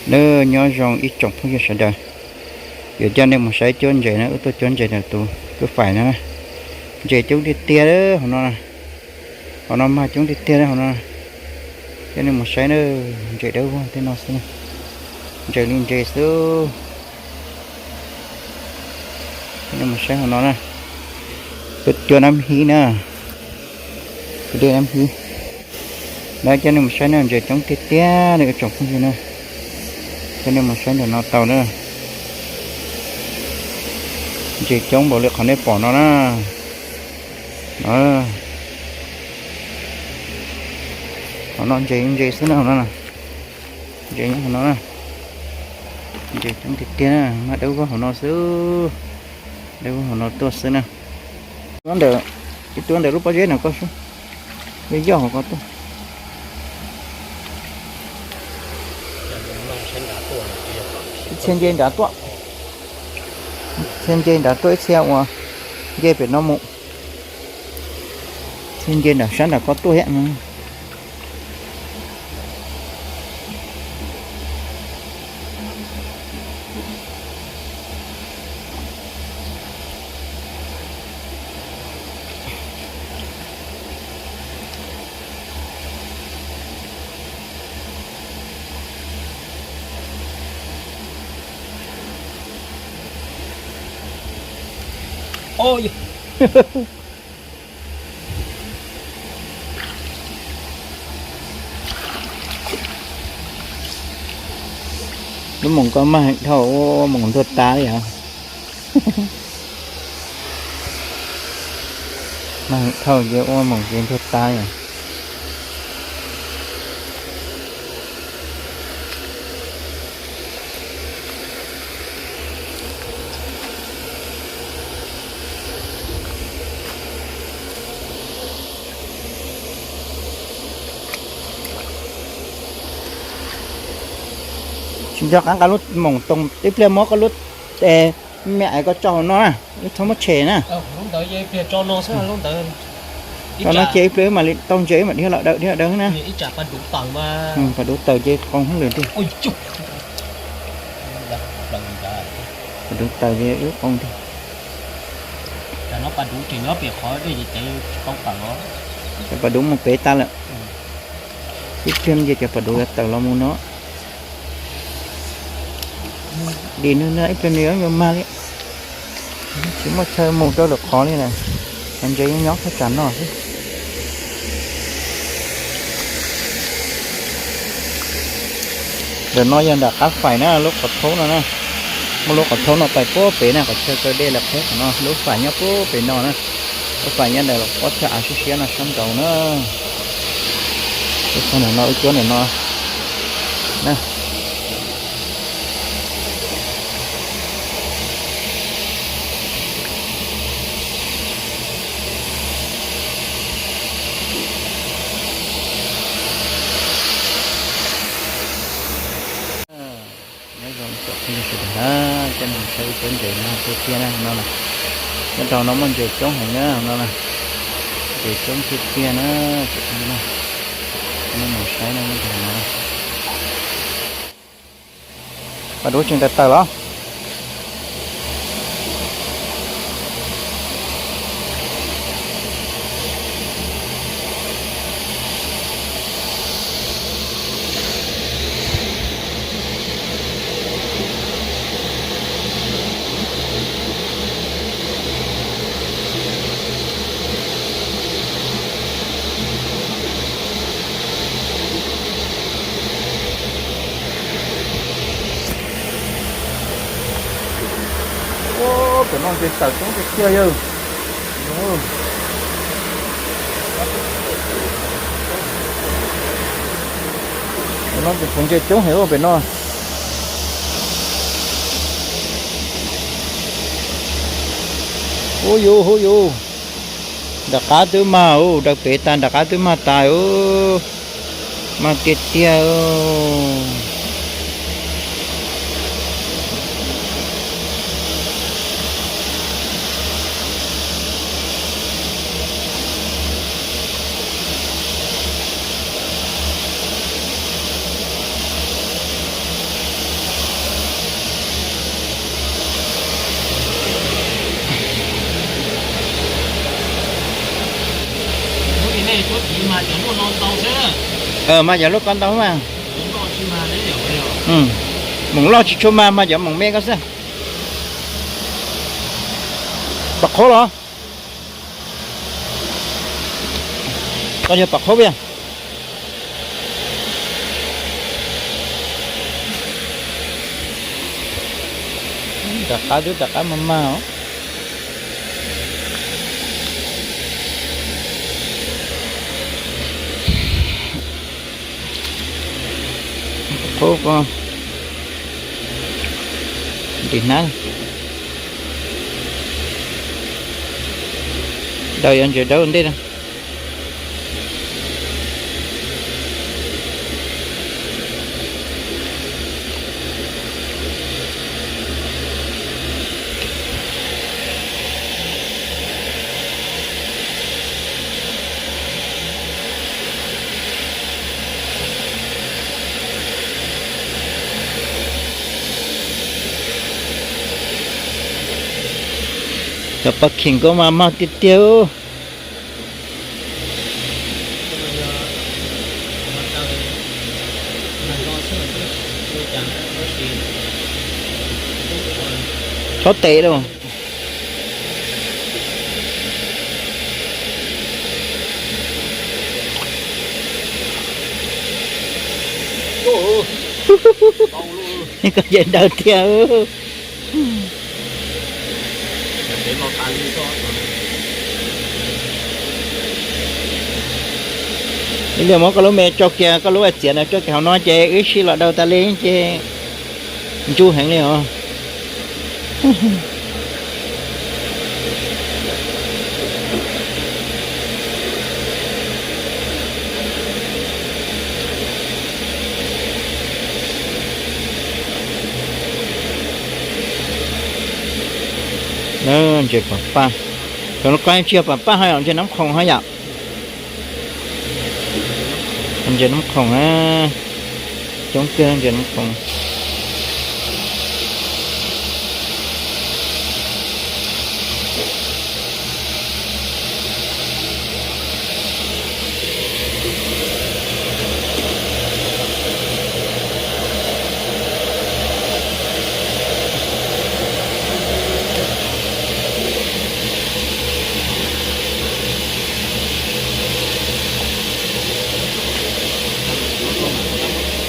Nyob zoo ib tsoom phooj ywg sawv daws, yuav coj nej mus saib cuab ntses na, wb tuaj cuab ntses ntawm tus kwj faim no na. Ntses coob tiag tiag hauv no na, hauv no mag coob tiag tiag hauv no. Coj nej mus saib na, ntses dawb vog tej no xwb, ntses li ntses xwb. Coj nej mus saib hauv no na, tuaj cuab nab hib na, tus dej nab hib. Lawv coj nej mus saib na, ntses coob tiag tiag li ib tsoom phooj ywg na. Coj nej mus saib ntawm no tau na. Ntses coob npaum li qhov nej pom no na. Hauv no ntses ntses xwb na, hauv no ntses nyob hauv no na. Ntses coob tiag tiag na, mag dawb vog hauv no xwb, dawb vog hauv no tuaj xwb na. Ntawm, ib tuab ntawm lub pob zeb no koj sub, yog yoj hauv ko tuaj. Txhia nce nrad tuaj, txhia nce nrad tuaj ib txhia uas nce pem no mus, txhia nce nram sab nram ko tuaj thiab. Lub moos ko mag heev dhau, moos ntuag tas li os. Mag heev dhau ces ua moos ces ntuag tas li os. Tsis nco qab nqa lub moos too, ib pliag muab koj lub, me me es koj tso hauv no na, wb txhob muab tshem na. Tso no ces ib pliag wb mam li tau ntses wb mam dhia los daws dhia los daws na. Pas dub tawm ces qoo hauj lwm tiag. Pas dub tawm ces wb qoo tiag. Cov pas dub mus pem tas lawm. Ib pliag ces cov pas dub yuav tawm los mus no. Dim nws na, ib pliag nws yuav yuav mag li. Tsis muaj chaw mus rau lwm qhov li na, ntses yeej nyob thaj tsam no xwb. Ntawm no yog nram qab faim na, lub qhov thaub no na. Muaj lub qhov thaub no pais puag pem na, qhov chaw kaw dej lawm qheb qhov no, lub faim nyob puag pem no na. Lub faim nyob ntawm ob chaw av siab siab no sab nraud na. Ib txog ntawm no wb cuab ntawm no na. Nyob zoo tsoom phooj ywg sawv daws na, coj nej mus saib ib cuab ntses no tiag tiag na no na. Nyob rau no muaj ntses coob heev na no na. Ntses coob tiag tiag na, tsoom phooj ywg na. Coj nej mus saib na, nyob rau no. Pas dub tseem tawm tawm los. Ua, pem no ntses tawm coob tiag tiag yawg. Pem no ntses phoov ntses coob heev ua pem no. Hu yus, hu yus. Nram qab twb mag, daws pem tas nram qab twb mag tas. Mag tiag tiag. Mas yog lub ko ntau mas. Moos loj tsis tshua mag mas cov moos me ko xwb. Pom qhob los? Koj yog pom qhob yog? Rov qab twb rov qab mag mag os. Qhob ko nrim hnab. Daws yuav ntses dawb ua ntej na. Cov pov kheem ko mas mag tiag tiag. Txhob tes lauj. Koj ces daws tiag. Ib pliag muab koj lub me tso kiag, koj lub txiav no tso kiag hauv no ces wb sib los daws tas li ces ntsuj heev li os. Ntses pam paj, cov no koj tsis yog pam paj ho yom, ntses nab khoom ho yom. Ntses nab khoom na, coob kawg ntses nab khoom.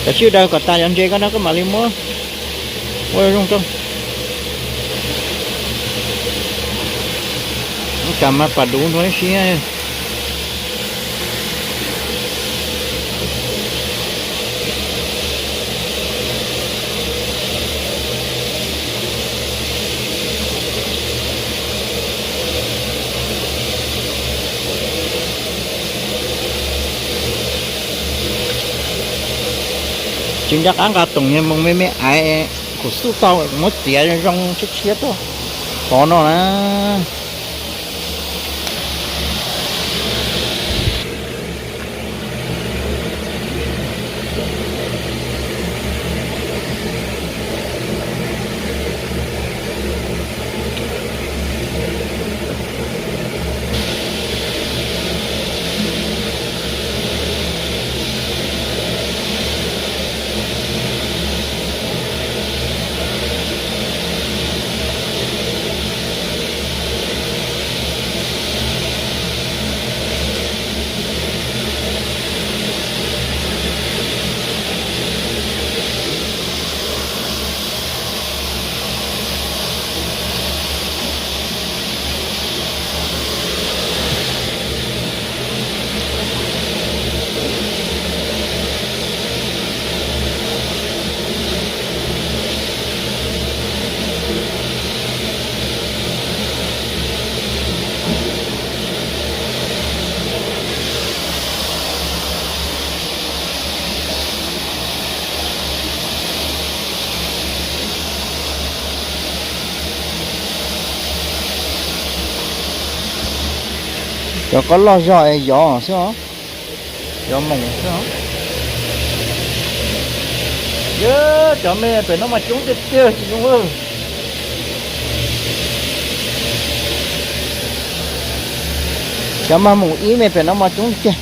Cov sib daws kom tas cov ntses ko no koj mam li muab ua zoo rau. Kam mas pam duv nrog ib si. Tsis nco qab nqa toom yog moos me me aiv, kuv xub tau kuv muab txiav zoo tshiab tshiab tuaj pov no na. Cov ko loj zog es yov xwb os, yov moos xwb os. Yog cov me pem no mas coob tiag tiag tsis zoo. Cov mas moos ib me pem no mas coob tiag.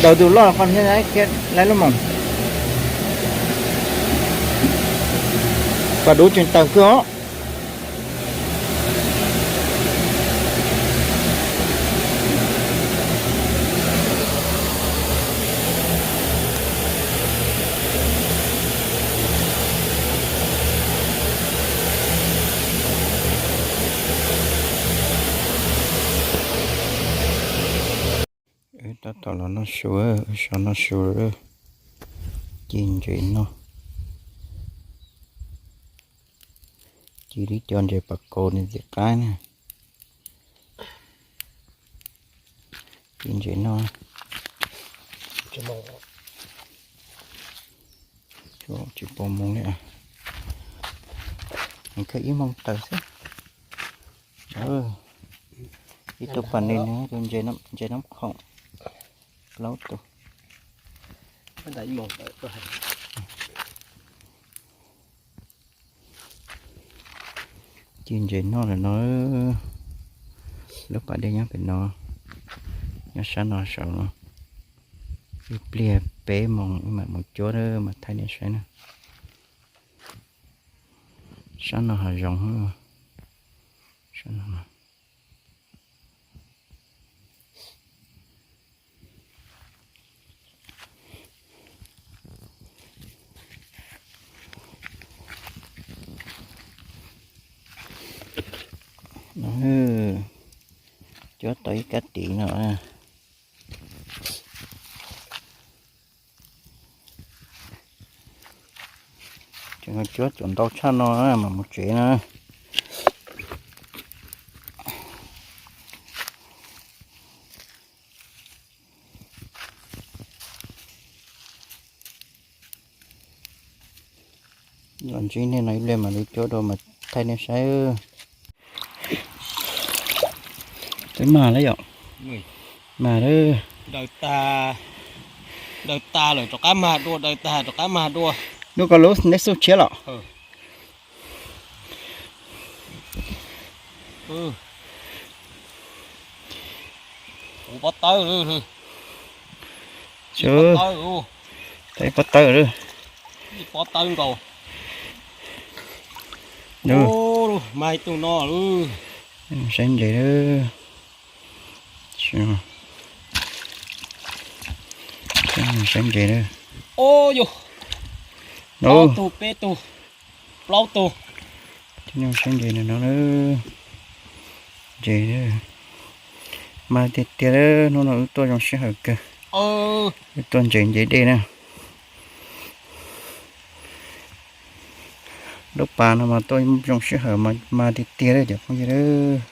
Daws tus loj qhov thiab, khiav lawm lub moos. Pas dub tseem tawm kawg os. Wb tab tom los noj su, wb sawv noj su lawm. Ci ntses noj, ci lib co ntses pas kaus nws tim qab na. Ci ntses noj, tsis pom mus li, khawb ib moos tawm xwb. Ib tug pas nis, tus ntses nab khoom, plaub tug. Ci ntses noj lawm no. Lub pas dej nyob pem no, nyob sab no saud no. Ib pliag peb moos wb mam mus cuab mam thaij nej saib na. Sab no hav zoov, sab no. Cuab tau ib kab tiv no. Tseem cuab tsuas ntau tshaj no mam mus tsev na. Los ntsib nej no ib pliag mam li cuab dua mas thaij nej saib. Twb mag lawm yom? Mag lawm. Daws tag lawm rov qab mag dua, daws tag rov qab mag dua. Lub koj lub neb xub tshiab los? Pob tawb, pob tawb, pob tawb, pob tawb nkaus. Mag ib tug no. Saib ntses, saib ntses. Ob tug, peb tug, plaub tug. Saib ntses no, ntses. Mag tiag tiag, hnub no wb tuaj zoo sij hawm kawg. Wb tuaj ntses nce dej na. Lub pas no mas tuaj zoo sij hawm mas mag tiag tiag lawm cov phooj ywg.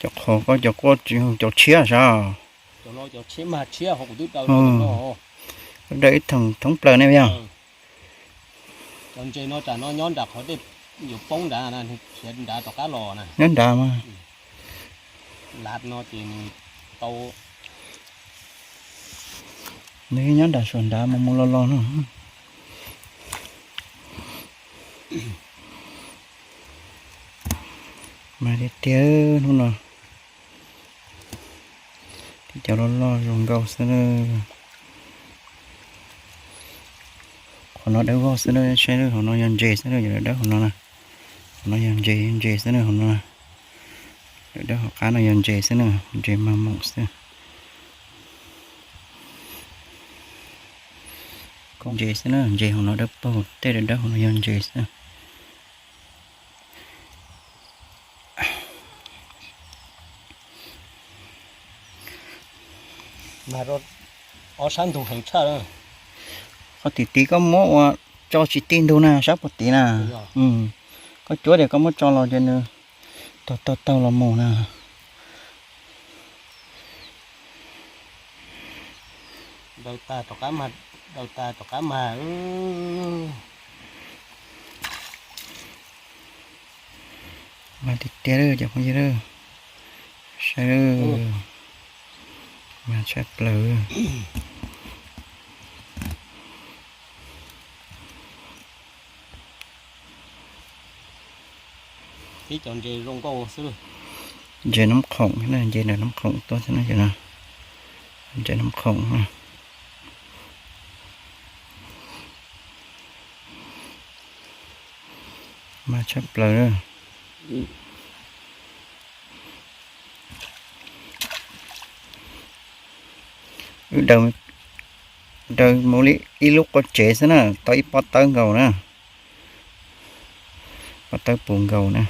Cov qhov koj cov quaj tsis yog cov tshiab sas. Daws ib thoom thoob plaws ne yog. Cov ntses no tsam no nyob nram qhov dej yuav poob nrad, khiav nrad rov qab los na. Nyob nrad mas. Lav no ces nws tau. Nws nyob nram suas nrad mas mus los los no. Mas tiag tiag hnub no. Cov loj loj zoo nkauj xwb na. Qhov no dawb vog xwb na, saib hauv no yog ntses xwb na, yog dawb hauv no na. Qhov no yog ntses, ntses xwb na hauv no. Dawb dawb hauv qab no yog ntses xwb na, ntses mag moom xwb. Ntses xwb na, ntses hauv no dawb paug, tej dawb dawb hauv no yog ntses xwb. Ob sab ntug heev tshaj. Qhov tim tid koj muab ua tso tsis ti ntug na, sab puag tid na. Koj cuab tias koj muab tso los ces nws taug taug taug los mus na. Daws tag rov qab mag, daws tag rov qab mag. Mag tiag tiag lawm cov phooj ywg, saib, mag tshaj plaws. Ib cov ntses zoo nkauj xwb. Ntses Nab Khoom, ntses ntawm Nab Khoom tuaj xwb na. Ntses Nab Khoom na. Mas tshaj plaws. Wb daws mus li ib lub qua tsev xwb na, tau ib pob tawb nkaus na. Pob tawb puv nkaus na.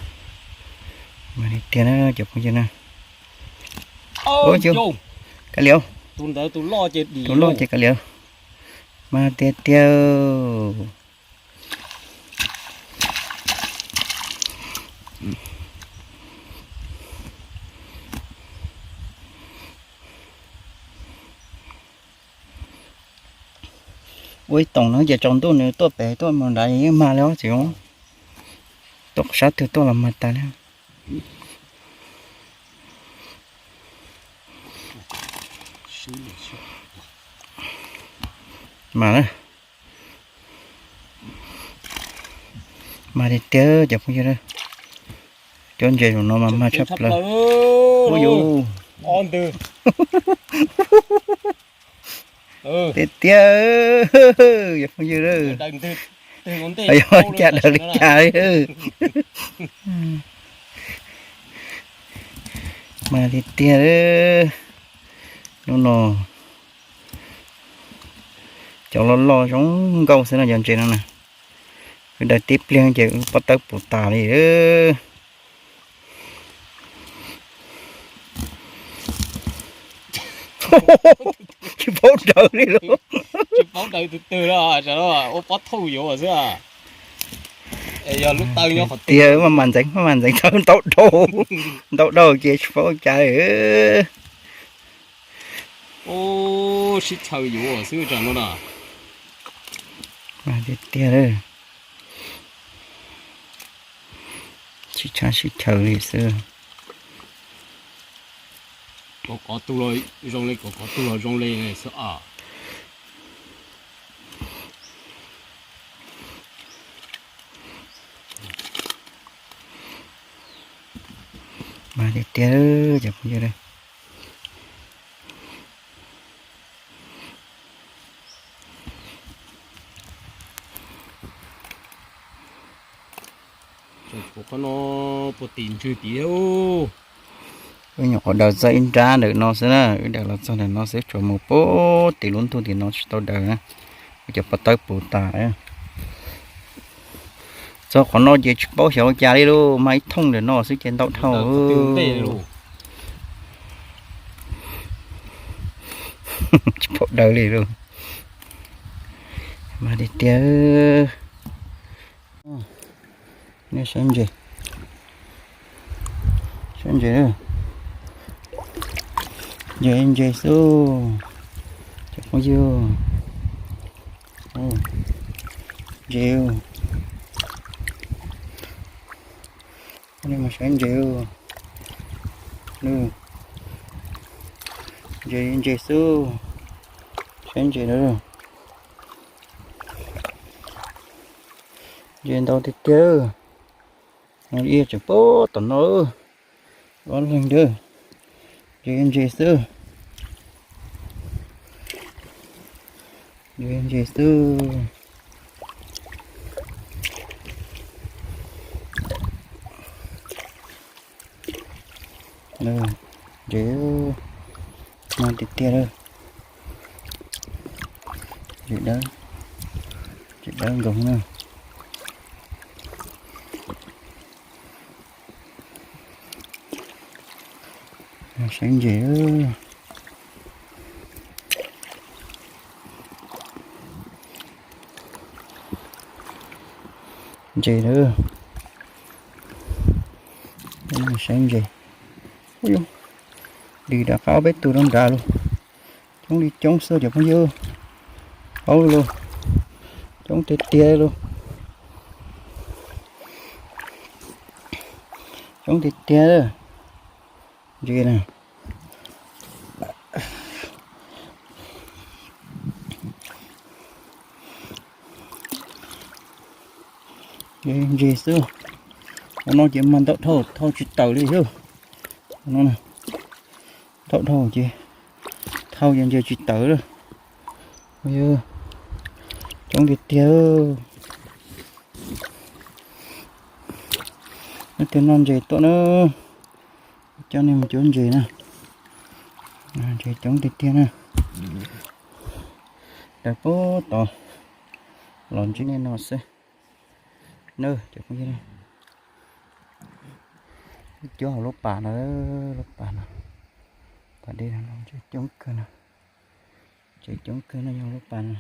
Mas li tiag na cov phooj ywg na. Ua cas kav liam, tus loj ces kav liam. Mas tiag tiag. Ua ib toom no ces tsaus ntuj nws tuaj pem tuaj mus nrad yeej mag li os txiv. Tuaj sab twg tuaj los mag tas li. Mas na, mas tiag tiag cov phooj ywg. Cov ntses zaum no mas mag tshaj plaws. Ua yus tiag tiag cov phooj ywg. Yog cas daws li cas li. Mas tiag tiag. Hnub no cov loj loj zoo nkauj xwb no cov ntses no na. Wb daws tib pliag ces wb pob tawb puv tas li. Tsis paub daws li lauj. Tsis paub daws tus twg, ua pob thauj yuav xwb. Yog lub taw nyob qhov tiag, maj mam ntxeev maj mam ntxeev thaum ntau dhau, ntau dhau ces tsis paub cas. Ub, sib chaw yuav xwb tsam no na. Mas tiag tiag, sib tshab sib chaw li xwb. Kom qhov twg los zoo li, kom qhov twg los zoo li xwb as. Mas tiag tiag cov phooj ywg. Qhov no puag tim ntswg tid. Wb nyuam qhuav daws txog ib nrab ntawm no xwb na, wb daws los txog ntawm no xwb, tsuas mus puag tim lub ntug tim no tsis tau daws na. Wb cov pob tawb puv tas. Txog qhov no ces tsis paub xyov ua cas li lauj, mag ib thooj ntawm no xwb ces ntau dhau. Tsis paub daws li lauj. Mas tiag tiag. Nej saib ntses, saib ntses, ntses ntses xwb cov phooj ywg. Ntses, nej mus saib ntses, ntses ntses xwb, saib ntses na. Ntses ntau tiag tiag. Ib tseem puag tom no, ob leeg ntawd. Ntses ntses xwb, ntses ntses xwb. Ntses no tiag tiag. Ntses dawb, ntses dawb nkoos na. Saib ntses, ntses na, saib ntses. Ub, dim rov qab ob peb tug rau nrad lauj. Coob li coob xwb cov phooj ywg. Paub lauj, coob tiag tiag lauj. Coob tiag tiag. Ntses na. Ntses xwb. Ua no ces mag ntau dhau, thau tsis tawm li thiab. Ua no, ntau dhau ces thau ces ntses tsis tawm lawm. Yog coob tiag tiag. Leej twg noj ntses tuaj na, coj nej mus cuab ntses na. Ntses coob tiag tiag na. Daws puag tod los ntsib nej no xwb na cov phooj ywg. Wb cuab hauv lub pas no, lub pas no, pas dej no ntses coob kawg na. Ntses coob kawg no yog lub pas no.